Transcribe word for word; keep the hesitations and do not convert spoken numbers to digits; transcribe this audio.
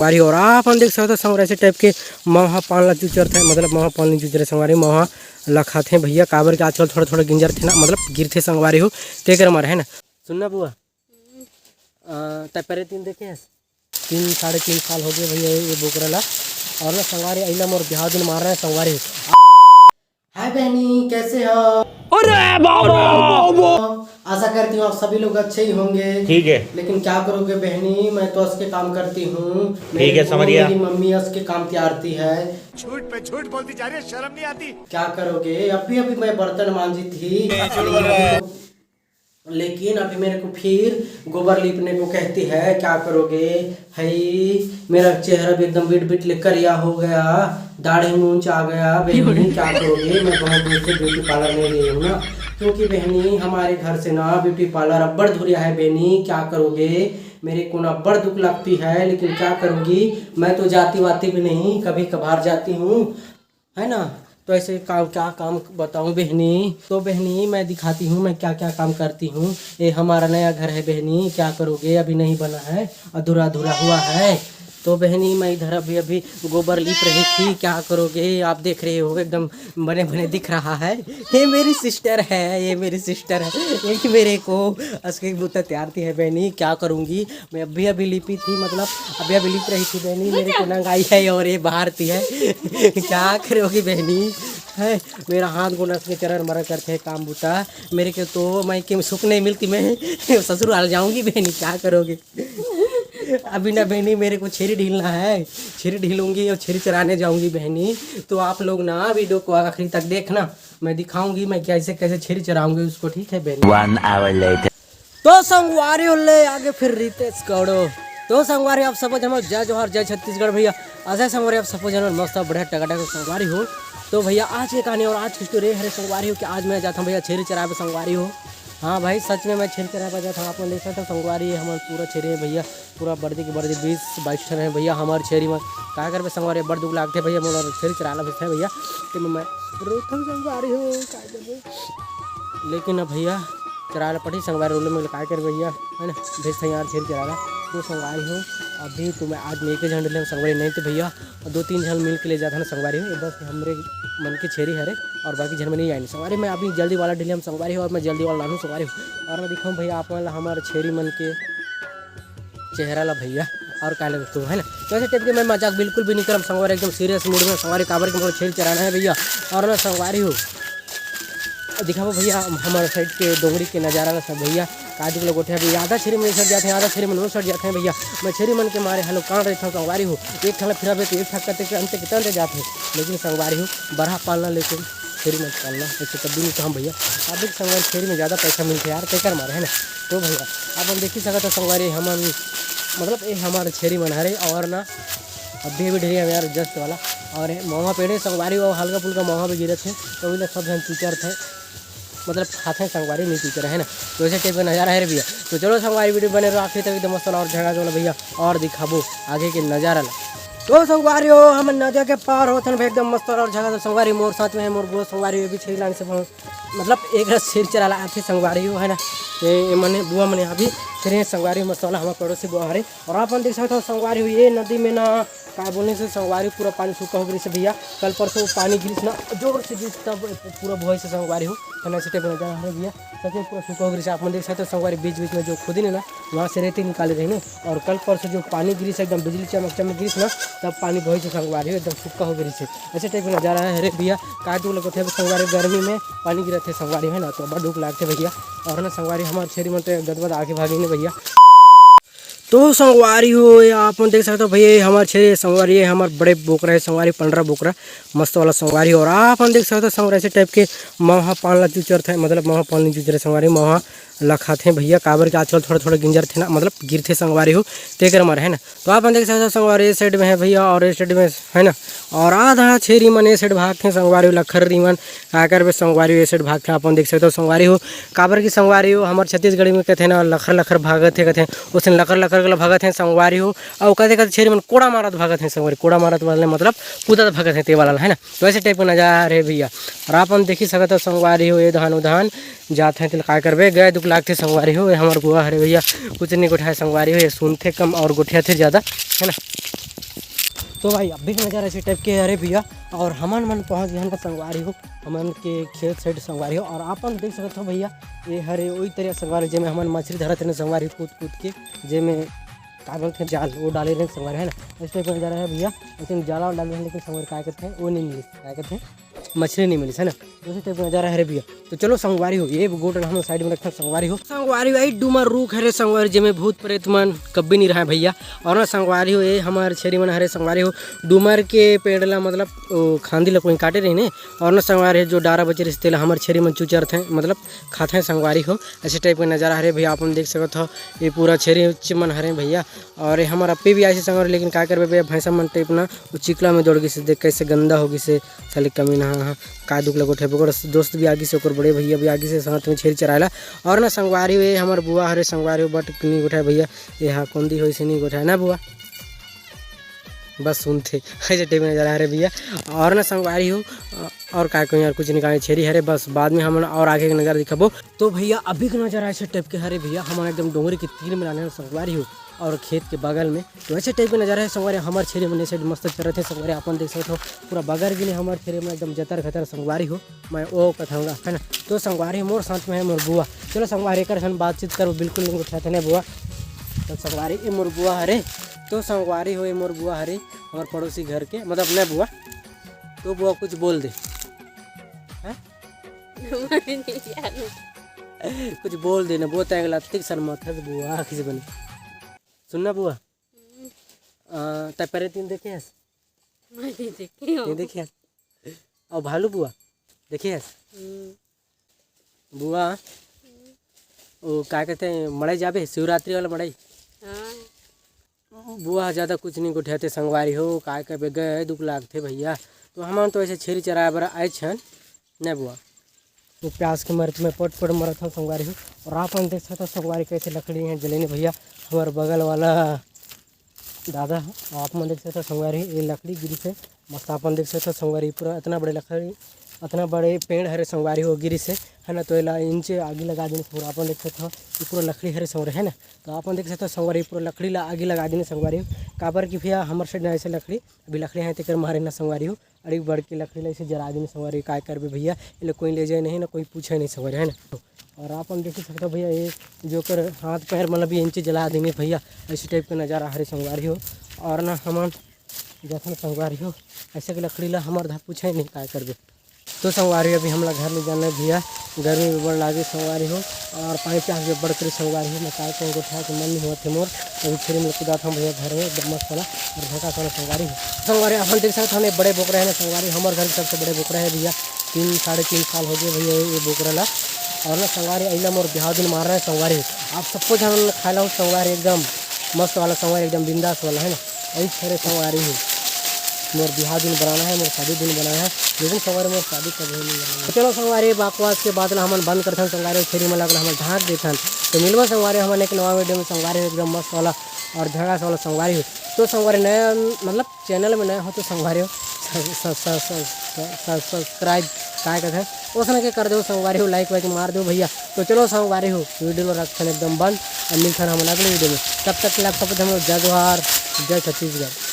संगवारी हो, और आप मन देख सकत हो संगवारी, ऐसे टाइप के मौहा पान ला चुचरथे, मतलब मौहा पान नहीं चुचरे संगवारी, मौहा ला खाथे भैया, काबर के आजकल थोड़ा थोड़ा गिंजरथे ना, मतलब गिरथे संगवारी हो, तेकर मारे है ना। सुनना बुआ, अ, तै परे तीन देखे हस? तीन, साढ़े तीन साल हो गए भैया ये बोकरा ला। और ना संगवारी, अइला मोर बिहाव दिन मार रहे हैं संगवारी। हाय बहनी, कैसे हो? अरे बाबा! आशा करती हूँ आप सभी लोग अच्छे ही होंगे। ठीक है। लेकिन क्या करोगे बहनी, मैं तो असके काम करती हूँ। ठीक है, समझ गया। मेरी मम्मी असके काम त्यारती है। झूठ पे झूठ बोलती जा रही है, शर्म नहीं आती? क्या करोगे, अभी अभी मैं बर्तन मांजी थी। लेकिन अभी मेरे को फिर गोबर लीपने को कहती है, क्या करोगे? हई, मेरा चेहरा भी एकदम बिट बिट ले करिया हो गया, दाढ़ी मूंछ आ गया बहनी, क्या करोगे? मैं बहुत दिन से ब्यूटी पार्लर नहीं गई हूँ ना, क्योंकि बहनी हमारे घर से ना ब्यूटी पार्लर अब्बड़ धुरिया है बहनी, क्या करोगे? मेरे को ना अब्बड़ दुख लगती है, लेकिन क्या करूँगी, मैं तो जाती वाती भी नहीं, कभी कभार जाती हूँ, है ना। तो ऐसे काम, क्या काम बताऊं बहनी। तो बहनी मैं दिखाती हूँ मैं क्या क्या काम करती हूँ। ये हमारा नया घर है बहनी, क्या करोगे, अभी नहीं बना है, अधूरा अधूरा हुआ है। तो बहनी मैं इधर अभी अभी गोबर लीप रही थी, क्या करोगे, आप देख रहे हो एकदम बने बने दिख रहा है। ये मेरी सिस्टर है, ये मेरी सिस्टर है, ये मेरे को असके बूता तैयार थी है बहनी, क्या करूँगी। मैं अभी अभी लिपी थी, मतलब अभी अभी लिप रही थी बहनी, मेरे को नंग आई है और ये बाहर थी है। क्या करोगी बहनी, है मेरा हाथ गोड़ नस के चरर मरर करते हैं काम बूता। मेरे के तो मैं के सुख नहीं मिलती, मैं ससुराल जाऊंगी बहनी, क्या करोगी? अभी ना बहनी, मेरे को छेरी ढीलना है, छेरी ढीलूंगी और छेरी चराने जाऊंगी बहनी। तो आप लोग ना वीडियो को आखिरी तक देखना, मैं दिखाऊंगी मैं कैसे कैसे छेरी चराऊंगी उसको, ठीक है बहनी? One hour later. तो संगवारी हो ले आगे फिर रितेश कौड़ो। तो संगवारी आप सबो झन जय जोहार, जय छत्तीसगढ़ भैया। अजय संगवारी आप सबो झन मस्त बढ़िया टकाटक संगवारी हो। तो भैया आज के कहानी और आज की स्टोरी हरे संगवारी हो कि आज मैं जाता हूँ भैया छेरी चरावे संगवारी हो। हाँ भाई सच में मैं छेरी चरावे जाता हूँ। आप लोग देख सकते हो संगवारी ये हमारे पूरा छेरी है भैया, पूरा वर्दी के वर्दी बीस बाईस ठन है भैया हमारे छेरी में। का करबे संगवारी बड़ दुख लागथे भैया, मोला छेरी चराना भी है भैया। तो मैं रोथन संगवारी हो का करबे, लेकिन अब भैया चराना पड़ी संगवारी रोले में का करबे भैया, है ना। भेजते हैं यार छेरी चराना। तो संगवारी हो अभी तो मैं आज मैं एक झन ले संगवारी नहीं तो भैया दो तीन झन मिल के ले जाता ना संगवारी हो। ये बस हमरे मन के छेरी हरे और बाकी झन में नहीं आए संगवारी। मैं अभी जल्दी वाला ढीले हम संगवारी हो और मैं जल्दी वाला लानू संगवारी हो। और मैं दिखाऊँ भैया आप मन ला हमारे छेरी मन के चेहरा ला भैया, और का लगे तू है ना। तो ऐसे टाइप के मैं मजाक बिल्कुल भी नहीं करम संगवारी, एकदम सीरियस मूड में संगवारी, काबर के मोर छेरी चराना है भैया। और ना संगवारी हो दिखाबो भैया हम-, हमारे साइड के डोंगरी के नजारा ला सब भैया। काजू के गोठिया भी आधा छेरी मन सड़ जाते हैं, आधा छेरी मन सड़ जाते हैं भैया। मैं छेरी मन के मारे हालो कान रहता हूँ संगवारी हो, एक ठन फिराबे तो एक ठक करते के अंत के अंत जाते हैं। लेकिन संगवारी हो बरहा पालना लेकिन छेरी मन पालना ऐसे कभी नहीं कहम भैया। अब एक संगवारी छेरी में ज़्यादा पैसा मिलते यार, तेकर मारे है ना। तो भैया अपन देखी सकत हो संगवारी हमन, मतलब ये हमारे छेरी मन हरे और ना अभी भी ढेरी हम यार जस्ट वाला। और ये मौहा पेड़े संगवारी हो हल्का फुल्का मौहा भी गिरत है, तो वही लोग सब झन चीचर थे, मतलब खाथे संगवारी नहीं चीचर है ना। तो ऐसे टाइप का नज़ारा है रे भैया। तो चलो संगवारी वीडियो बने रहो आखिरी तक, एकदम मस्त और झगा जोला भैया, और दिखाबो आगे के नज़ारा ला। तो संगवारी हो हम नदिया के पार होथन भाई, एकदम मस्त और झगा संगवारी मोर साथ में है मोर बुआ संगवारी, ये भी छेरी लाने से मतलब एक रस छेरी चराला आथे संगवारी हो है ना। ये, ये मने बुआ मने अभी छेरी संगवारी मस्त वाला हमारे पड़ोसी बुआ हरे। और आप मन देख सकते हो संगवारी हो ये नदी में ना का बोलने से संगवारी पूरा पानी सूखा हो गई से भैया। कल परसों पानी गिरिस ना जोर से गिरिस तब पूरा भोई से संगवारी हो है ना। ऐसे टाइप नजारा हरे भैया, सच में पूरा सूखा हो गई से। आप मन देख सकते हो संगवारी बीच बीच में जो खुदी ने ना वहाँ से रेती निकाले रही ना। और कल परसों जो पानी गिरिस एकदम बिजली चमक चमक गिरिस ना, तब पानी भोई से संगवारी हो एकदम सूखा हो गई से। ऐसे टाइप का नजारा है। अरे भैया का दुख लगत है संगवारी, गर्मी में पानी गिरत है संगवारी है ना, तो बड़ा दुख लागते भैया। और ना संगवारी हमारे छेरी मन तो गदबद आगे भागी ने भैया। तो संगवारी हो ये आप मन देख सकते हो भैया, ये हमारे छेरी संगवारी है, हमारे बड़े बोकरा है संगवारी, पंडरा बोकरा मस्त वाला संगवारी हो। और आप मन देख सकते हो संगवारी ऐसे टाइप के मौहा पान ला चुचर थे, मतलब मौहा पान नहीं चुचरे संगवारी, मौहा ला खाथे भैया, काबर के आजकल थोड़ा थोड़ा गिंजर थे ना, मतलब गिरथे संगवारी हो, तेकर मारे है ना। तो आप मन देख सकते हो संगवारी ये साइड में है भैया और ये साइड में है ना, और आधा छेरी मन ये साइड भागथे संगवारी हो, लखर री मन का करबे संगवारी हो, ये साइड भागथे। आप मन देख सकते हो संगवारी हो, काबर की संगवारी हो हमारे छत्तीसगढ़ी में कहथे ना लखर लखर भागत है कहथे, उसन लखर लखर के भागत है संगवारी हो। और कहते कहते छेरी मन कोड़ा मारत भागत है संगवारी, कोड़ा मारत वाले मतलब कूदत भागत है ते वाला है ना। तो ऐसे टाइप का नजारा है भैया। और आप मन देखी सकत हो संगवारी हो ये धान उधान जात है, तेला काय करबे, गए दुख लागथे संगवारी हो। ये हमर बुआ हरे भैया, कुछ नहीं गोठाए संगवारी हो, ये सुनथे कम और गोठियाथे ज़्यादा, है ना। तो भाई, अभी के नजारा ऐसे टाइप के, अरे भैया, और हमन मन पहुंच गए हैं संगवारी हो, हमन के खेत साइड संगवारी हो। और आपन देख सकत हो भैया, ये हरे वही तरिया संगवारी, जेमे हमन मछली धरत रहे संगवारी, कूद कूद के, जेमे का बोलते हैं, जाल, वो डाले रहे संगवारी, है ना। इस टाइप का नजारा है भैया। लेकिन जाला डाले रहे, लेकिन संगवारी का कहते हैं, वो नहीं मिली, का कहते हैं, मछली नहीं मिली, है ना। उसी टाइप का नजारा है रे भैया। तो चलो संगवारी हो, ये गोट ला हम साइड में रखथन संगवारी हो। संगवारी हो, ये डूमर रूख हरे संगवारी, जेमे भूत प्रेत मन कभी नहीं रहे भैया। और ना संगवारी हो, ये हमार छेरी मन हरे संगवारी हो, डूमर के पेड़ ला, मतलब, ओ, खांदी ला कोई काटे रही ने। और ना संगवारी हो, जो डारा बचे रहिस, तेला हमार छेरी मन चुचरथे, मतलब, खाथे संगवारी हो। ऐसे टाइप का नजारा हरे भैया, आपन देख सकत हो, ये पूरा छेरी मन हरे भैया। और ये हमार अप्पी भी आइसे संगवारी, लेकिन का करबे भैया, भैंसा मन टाइप ना, वो चिकला में दौड़ गिसे, देख कैसे गंदा हो गिसे, साले कमीना, हाँ, हाँ, का दुख लगो थे, ओकर दोस्त भी आगिसे, ओकर बड़े भैया भी आगिसे, साथ में छेरी चराएला। और ना संगवारी हो, ये हमर बुआ हरे संगवारी हो, but नहीं गोठाए भैया, ये हा कोंदी होइसे नहीं गोठाए ना बुआ, बस सुनथे। ऐसे टाइप में नजारा हरे भैया। और ना संगवारी हो, अ, और का कहीं यार, कुछ नहीं कहा, छेरी हरे, बस बाद में हमन और आगे के नजारा दिखाबो। तो भैया, अभी के नजारा ऐसे टाइप के हरे भैया, हमन एकदम डोंगरी के तीर में लाने हन संगवारी हो, और खेत के बगल में। तो ऐसे टाइप के नजारा है संगवारी, हमर छेरी मन ऐसे मस्त चरत है संगवारी, आपन देख सकत हो, पूरा बगर गिने हमर छेरी मन एकदम जतर खतर संगवारी हो, मैं ओ कथाऊंगा, है ना। तो संगवारी मोर साथ में है मोर बुआ। चलो संगवारी, एकर सन बातचीत करबो, बिल्कुल नहीं उठाते ने बुआ। तो संगवारी, ये मोर बुआ हरे। तो संगवारी हो, ये मोर बुआ हरे, हमर पड़ोसी घर के, मतलब, ने बुआ। तो बुआ, कुछ बोल दे, हैं? कुछ बोल दे ना बुआ, तैं अगला तिक सन मत हंस बुआ, आँख से बनी। सुनना बुआ, हम्म। आ, तैं परे तीन देखे हस? मैं नहीं देखे हूँ। नहीं देखे हस? और भालू बुआ देखे हस? हम्म। बुआ, हम्म। वो का कहते हैं, मड़ई जाबे, शिवरात्रि वाला मड़ई? हाँ। बुआ, ज़्यादा कुछ नहीं गोठियाते संगवारी हो, का करबे, गए दुख लागथे भैया। तो हमन तो ऐसे छेरी चराए बर आए छन, नहीं बुआ। वो प्यास के मरत में पट पट मरत हन संगवारी हो। और आपन देख सकत हो संगवारी, कैसे लकड़ी है जलेने भैया, हमारे बगल वाला दादा ह। आप मन देख सकत हो संगवारी, ये लकड़ी गिरिस हे, मस्त आपन देख सकत हो संगवारी, पूरा इतना बड़े लकड़ी, इतना बड़े पेड़ हरे संगवारी हो गिरिस हे, है ना। तो एला इंचे आगी लगा देने पूरा, आपन देख सकत हो, ये पूरा लकड़ी हरे संगवारी, है ना। तो आपन देख सकत हो संगवारी, पूरा लकड़ी ला आगी लगा देने संगवारी हो। काबर कि भैया, हमर side ना ऐसे लकड़ी, अभी लकड़ी है तेकर मारे ना संगवारी हो, अड़ी बड़ के लकड़ी ला ऐसे जला देने संगवारी, काय करबे भैया, एला कोई ले जाए नहीं ना, कोई पूछे नहीं संगवारी, है ना। और आपन देख सकत हो भैया, ये जो कर हाथ पैर मन ला भी इंचे जला देने भैया, ऐसे टाइप का नजारा हरे संगवारी हो। और ना हमन जखन संगवारी हो, ऐसे के लकड़ी ला हमर धा पूछे नहीं, काय करबे। तो संगवारी, अभी हमला घर ले जाना है भैया, गर्मी भी बड़ लागे संगवारी हो, और पानी प्यास भी बड़ करे संगवारी हो। मैं काय कहूँ, गोठिया के मन नहीं होत हे मोर, अभी छेरी में कुदात हूँ भैया घर में, एकदम मस्त वाला और झकास वाला संगवारी हो। संगवारी, अपन देख सकत हन, बड़े बोकरा है ना संगवारी, हमर घर के सबसे बड़े बोकरा है भैया, तीन, साढ़े तीन साल हो गए भैया ये बोकरा ला। और ना संगवारी, अइला मोर बिहाव दिन मारना है संगवारी हो। आप सबको जन खाए ला संगवारी, एकदम मस्त वाला संगवारी, एकदम बिंदास वाला, है ना। ऐसे हरे संगवारी हो, मोर बिहाव दिन बनाना है, मोर शादी दिन बनाना है, लेकिन संगवारी मोर शादी कभी नहीं बनाना है। तो चलो संगवारी, बकवास के बात ला हमन बंद करथन संगवारी, छेरी मन ला हमन ढांक देथन। तो मिलबो संगवारी हमन एक नवा video में संगवारी हो, एकदम मस्त वाला और झकास वाला संगवारी हो। तो संगवारी नया, मतलब, channel में नया हो तो संगवारी हो, स-, स-, subscribe काय कहते हैं, ओसने के कर दो संगवारी हो, like वाइक मार दो भैया। तो चलो संगवारी हो, video ला रखथन एकदम बंद, और मिलथन हमन अगले video में। तब तक के लिए आप सबको हम लोग जय जोहार, जय छत्तीसगढ़।